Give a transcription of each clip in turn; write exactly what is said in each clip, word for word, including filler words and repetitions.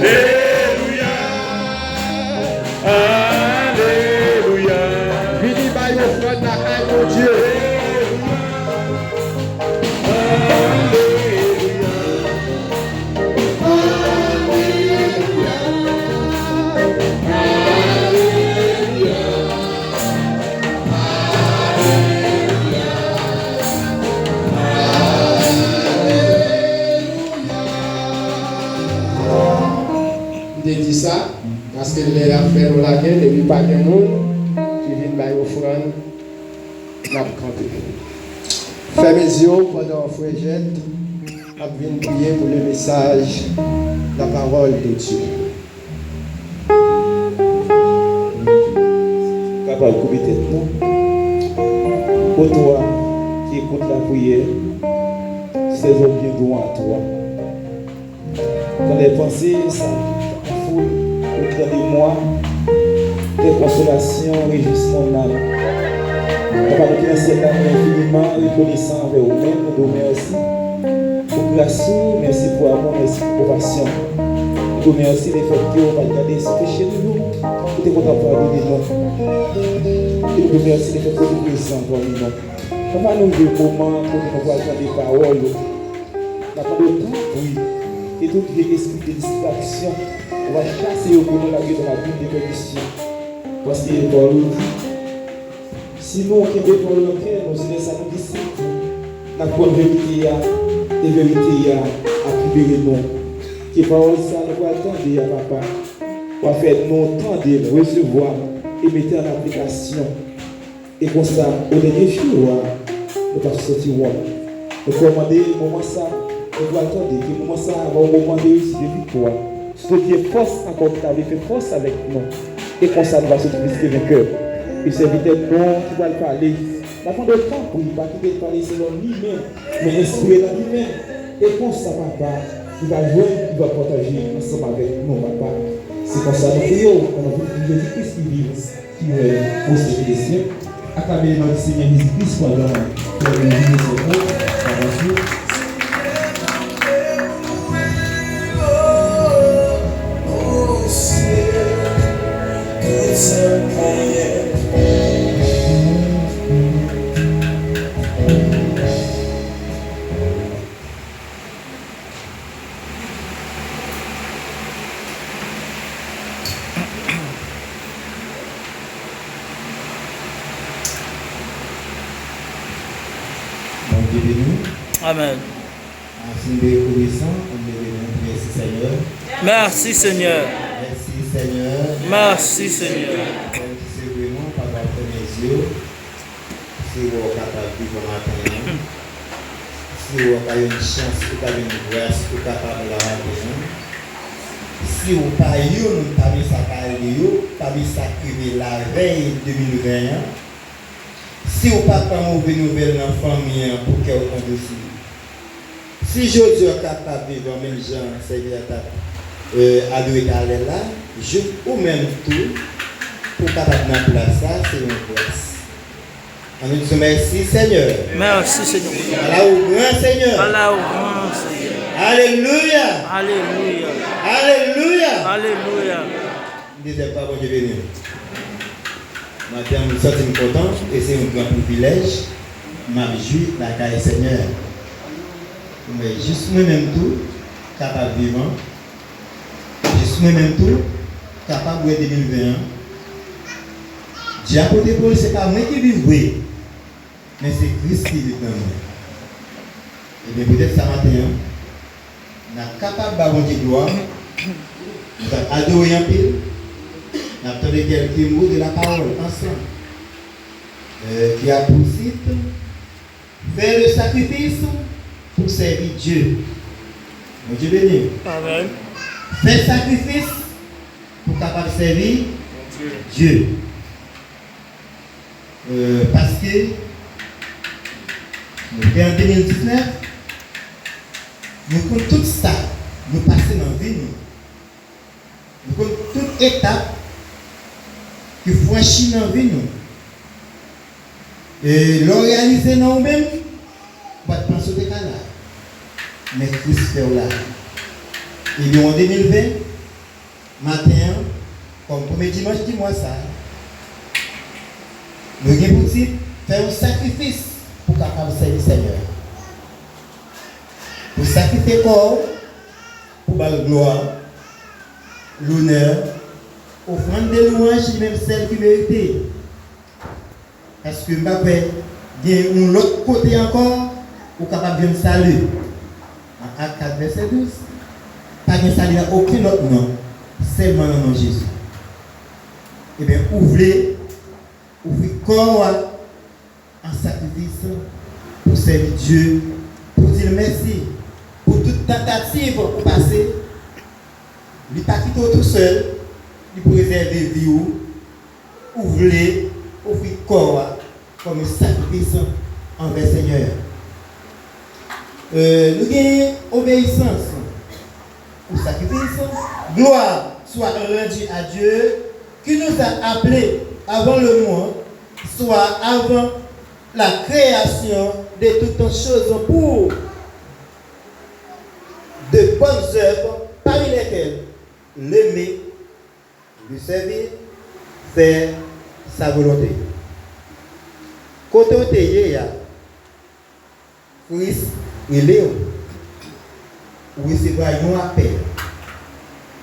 Alelouya! Alelouya! Vini bay ofrann lakay Bondye. Alelouya! Alelouya! Alelouya! M te di sa, paske lè y ap fè nou lagen, depi pa gen moun ki vin bay ofrann, n ap kanpe. Fèmen zye w pandan frè Jèt ap vin priye pou le message, la parole de Dieu. Kapab koube tèt nou. Ô toi qui écoutes la prière, ces hommes viendront à toi. Quand les pensées s'affouillent au-dedans de moi, tes consolations réjouissent mon âme. Papa nou ki nan syèl la, nou enfiniman rekonesan anvè ou menm, nou di w mèsi pou gras ou, mèsi pou amou, mèsi pou konpasyon. Nou di w mèsi lefètke ou pa t gade sou peche nou yo, ou te kontan padone nou. E nou di w mèsi lefètke ou te prezan pami nou. Papa, nou rive moman kote nou pral tande pawòl ou. N ap mande w tanpri, ke tout vye espri de distraksyon, ou va chase yo pou nou, lage yo nan labim de pèdisyon. Paske pawòl ou di, si nou kenbe pawòl nan kè nou, se lè sa nou disip ou, n ap konn verite a, e verite a ap libere nou. Ke pawòl sa nou pral tande a, Papa, w a fè nou tande l, resevwa l, e mete an aplikasyon. E konsa, o dènye jou a, nou p ap santi wont. Nou kòmande moman sa, nou pral tande, ke moman sa a va yon moman de reyisi, de viktwa. Sou tout vye fòs ankò ki ta vle fè fòs avèk nou. E konsa, nou va soti plis ke venkè. E sèvitè nou ki pral pale, n ap mande w tanpri, pa kite l pale selon li menm, men enspire nan li menm. E konsa, Papa, li va jwenn, li va pataje ansanm avèk nou, Papa. Se konsa nou priye w, o non de Jezi Kris ki viv, ki règne au siècle des siècles, aklame le nom du Seigneur Jésus-Christ, pendant que nous nous servons, pendant que Bondye beni w. Amèn. Ann fin de rekonesan, ann leve men nou, mèsi Senyè. Mèsi Senyè. Mèsi Senyè. Mèsi Senyè. Mèsi Senyè. Fè m ki se vre non, pa gad fèmen zye w. Si w wè w kapab vivan maten an, si w wè w ka jwenn chans, ou ka jwenn gras, ou kapab la maten an, si w pa youn pami sa k ale yo, pami sa k rive lavèy de mil ven an, si w pa pran move nouvèl nan fanmi an pou kè w andousi, si jodi w kapab vivan menm jan sèvitè a t ap, e, adore talè la, jouk ou menm tou, pou w kapab nan plas sa, se yon gras. Ann di w mèsi, Senyè. Mèsi, Senyè. Allah ou gran, Senyè. Allah ou gran, Senyè. Alelouya. Alelouya. Alelouya. Alelouya. M dezèv pa Bondye beni w. Maten an, m santi m kontan e se yon gran privilèj m ap jwi lakay Senyè a. Men jis mwen menm tou, kapab vivan, jis mwen menm tou, kapab wè de mil ven an. Dye a pote pou l, se pa mwen ki viv vre, men se Kris ki viv nan mwen. Ebyen, poutèt sa maten an, n ap kapab ba Bondye glwa, nou t ap adore anpil, n ap tande kèlke mo de la pawòl ansanm, euh, ki a pou tit, Fè le sakrifis pou sèvi Dye. Bondye beni w. Amèn. Fè sakrifis pou kapab sèvi Dye. Euh, paske Nou te an de mil diznèf, nou konn tout sa nou pase nan vi nou. Nou konn tout etap ki franchi nan vi nou. E lè w reyalize nan ou menm, ou pa t panse w te ka la. Men Kris fè w la. Ebyen, an de mil ven, maten an, kòm premye dimanch di mwa sa a, nou gen pou tit fè yon sakrifis pou kapab sèvi Senyè a. Pou sakrifye kò w, pou ba l glwa, lonè, ofrann de lwanj li menm sèl ki merite. Paske m pa kwè gen yon lòt kote ankò ou kapab jwenn sali. Nan Ak kat vèsè douz, pa gen sali nan okenn lòt non, sèlman nan non Jezi. Ebyen, ou vle ofri kò w a an sakrifis pou sèvi Dye, pou di l mèsi pou tout tantativ ou pase. Li pa kite w tousèl, li prezève vi w. Ou vle ofri kò w a kòm yon sakrifis anvè Senyè a. Euh, nou gen obeyisans ou sakrifis. Gloire soit rendue à Dieu qui nous a appelés avant le monde, soit avant la création de toutes choses pour de bonnes œuvres, parmi lesquelles l'aimer, le servir, faire sa volonté. Kote w te ye a, Kris rele w. Ou resevwa yon apèl.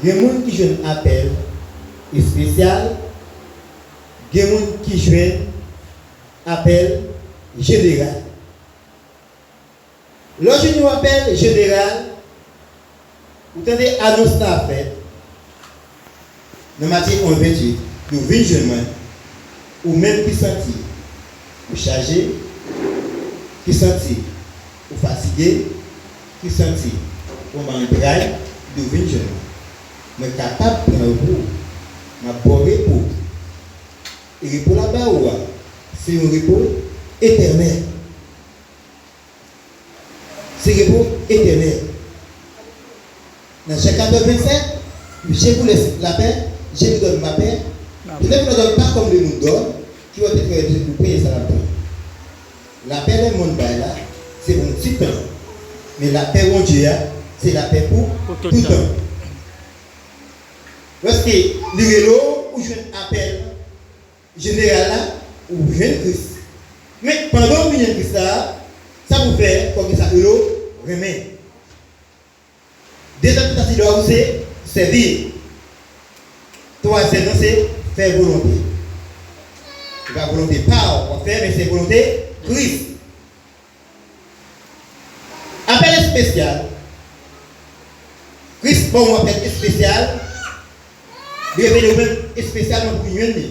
Gen moun ki jwenn apèl espesyal, gen moun ki jwenn apèl jeneral. Lè w jwenn yon apèl jeneral, ou tande anons la ap fèt nan Matye onz venntuit, di w vin jwenn mwen, ou menm ki santi ou chaje, ki santi ou fatige, ki santi ou anba yon tray, di w vin jwenn mwen. Mwen kapab pran repo w, m ap ba w repo. E repo l ap ba ou a, se yon repo etènèl. Se repo etènèl. Nan Jan katòz vennsèt, je vous laisse la paix, je vous donne ma paix. Je ne vous la donne pas comme le monde donne, ki wè te fè di pou peye sa l ap pran. Lapè lèmonn bay la, se pou yon ti tan. Men lapè Bondye a, se lapè pou toutan. Lòske li rele w, ou jwenn apèl jeneral la, ou jwenn Kris. Men pandan w vin jwenn Kris la, sa pou fè, kòm sa rele w, renmen. Dezyèm tantativ la ou se sèvi. Twazyèm nan se fè volonte. Se pa volonte pa w w ap fè, men se volonte Kris. Apèl espesyal. Kris ba w yon apèl espesyal. Li revele w menm espesyalman pou w jwenn li.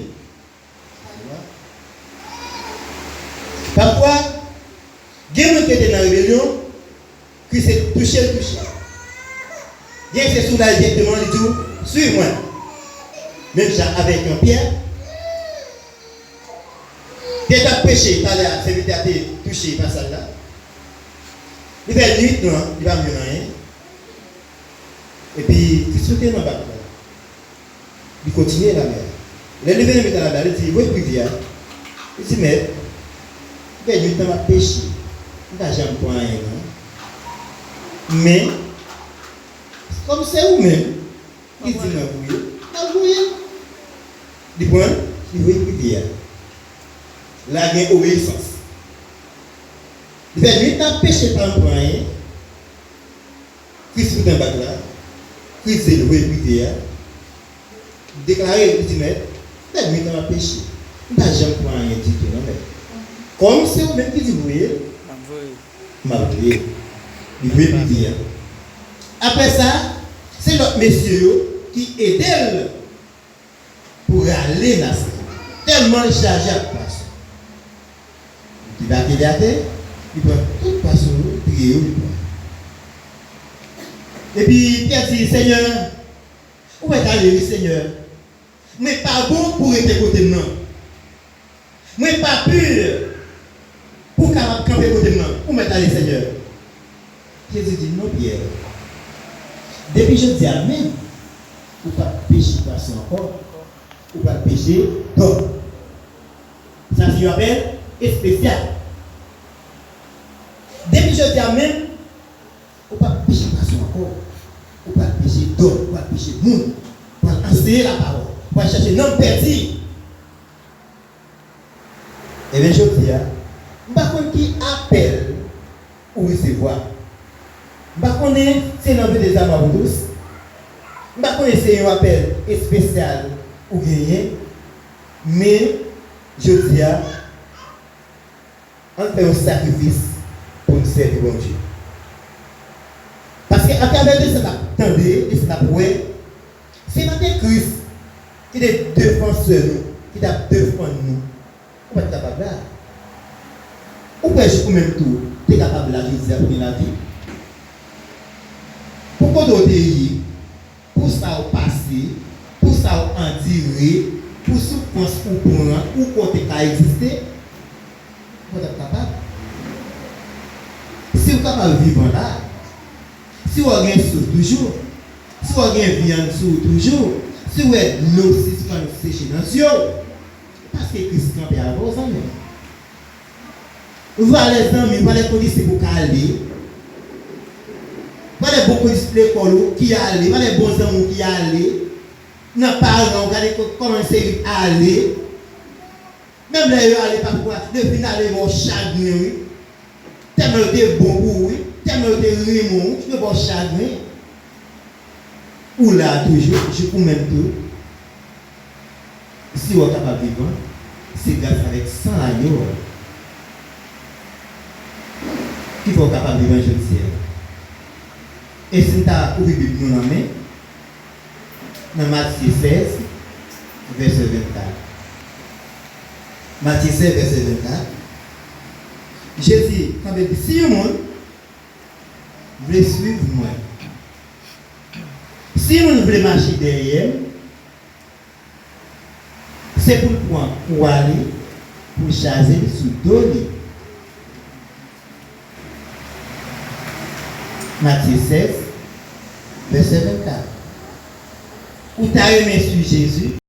Pafwa, gen moun ki rete nan rebelyon, Kris se touche l touche. Gen se sou la direkteman, li di w, suiv mwen. Menm jan avèk Pyè, Pyè t ap preche, talè a, sèvitè a te touche pasaj la. Li fè nuit lan, li pa jwenn anyen. Epi, Kris sot nan bak la. Li kontinye lamè a. Lè li vin nan mitan lamè a, li di, voye privye a. Li di, mèt, m fè nuit lan m ap peche. M pa janm pran anyen, non. Men, kòm se ou menm ki di mwen voye, m ap voye l. Li pran, li voye privye a. La gen obeyisans. Li fè nuit lan peche pa m pran anyen. Kris sot nan bak la. Kris di l voye privye a. Li deklare, li di, mèt, fè nuit lan m ap peche. M pa janm pran anyen ditou, non, mèt. Kòm se ou menm ki di voye l, m ap voye l. Li voye privye a. Apre sa, se lòt mesye yo ki ede l pou rale nasyon. Tèlman l chaje ak pwason. Li debake li atè, li pran tout pwason yo, li triye yo, li pran. Epi Pyè di, Senyè, ou mèt ale wi, Senyè. Mwen pa bon pou rete kote m nan. Mwen pa pi pou kapab kanpe kote m nan. Gade, Senyè, Jezi di, "Non, Pyè, depi jodi a menm, ou p ap peche pwason ankò, ou pral peche dòm." Sa se yon apèl espesyal. Depi jodi a menm, ou p ap peche pwason ankò, ou pral peche dòm, ou pral peche moun, ou pral anseye lapawòl, ou pral chèche nanm pèdi. Ebyen, jodi a, m pa konn ki apèl ou resevwa. M pa konnen si se nan V deux Amour pour tous. M pa konnen si se yon apèl espesyal ou genyen. Men, jodi a, ann fè yon sakrifis pou n sèvi Bondye. Paske atravè de sa n ap tande, de sa n ap wè, si pa t Kris ki te defansè nou, ki t ap defann nou, ou pa t kapab la. Ou kwè ou menm tou te kapab la jodi a pou gen lavi? Pou kote w te ye, pou sa w pase, pou sa w andire, pou soufrans ou pran, ou kwè w te ka egziste, ou pa t ap kapab. Si w kapab vivan la, si w gen souf toujou, si w gen vi ann sou w toujou, si w wè dlo sispann seche nan zye w, paske Kris kanpe avè w, zanmi. Valè zanmi, valè kondisip ou k ale, valè bon kondisip lekòl ou ki ale, valè bon zanmi ou ki ale, nan paran ou, gade kò-, kòman seri ale. Menm lè yo ale pafwa, yo fin ale ba w chagren, wi. Tèlman yo te bon pou ou, wi. Tèlman yo te renmen w, wi. Yo ba w chagren. Ou la toujou, jou ou menm tou. Si w kapab vivan, se gras avèk san layo a. Ki fè w kapab vivan jodi a. E si n ta ouvri Bib nou nan men, nan Matye sèz, vèsè vennkat. Matye sèz, vèsè vennkat. Jezi kanpe di, "Si yon moun vle swiv mwen, si yon moun vle mache dèyè m, se pou l pran kwa li, pou l chaje l sou do li." Matye sèz, vèsè vennkat. Ou ta renmen swiv Jezi?